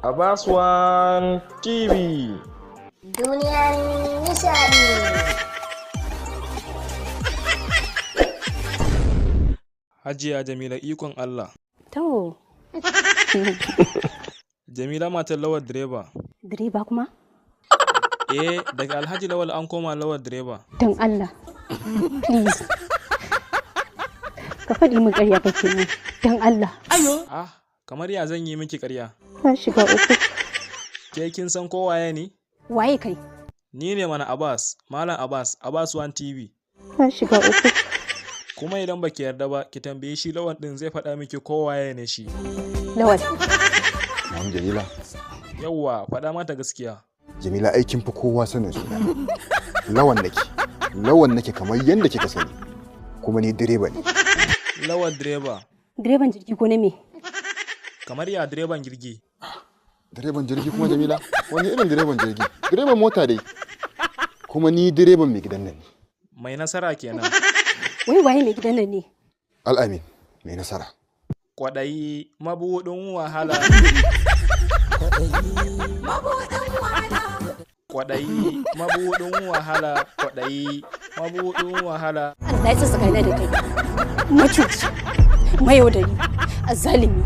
Abbas One TV. Duniyar nishaɗi. Hajiya Jamila, ikon Allah. To, Jamila matar Lawal direba. Direba kuma? Eh, daga Alhaji Lawal an koma Lawal direba. Don Allah, please. Ka faɗi min ƙarya kake yi, don Allah. Ah, kamar ya zan yi miki ƙarya. Na shiga uku. Ke kin san ko waye ni? Waye kai? Ni ne mana Abbas, Malam Abbas, Abbas One TV. Na shiga uku. Kuma idan baki yarda ba, ki tambaye shi Lawan din, zai faɗa miki ko waye ne shi. Lawal, Na'am, Jamila. Yawwa, faɗa mata gaskiya. Jamila, aikin fi kowa sanin suna. Lawan nake. Lawan nake kamar yadda kika sani. Kuma ni direba ne. Lawal direba. Direban jirgi ko na me? Kamar ya direban jirgi? Direban jirgi kuma, Jamila? Wani irin direban jirgi? Direban mota dai. Kuma ni direban mai gidan nan ne. Mai nasara kenan. Wai waye mai gidan nan ne? Al'amin, mai nasara. Kwaɗayi mabuɗin wahala. Kwaɗayi mabuɗin wahala. Kwaɗayi mabuɗin wahala. Allah ya tsaka da kai. Macuci, mayaudari, azzalimi.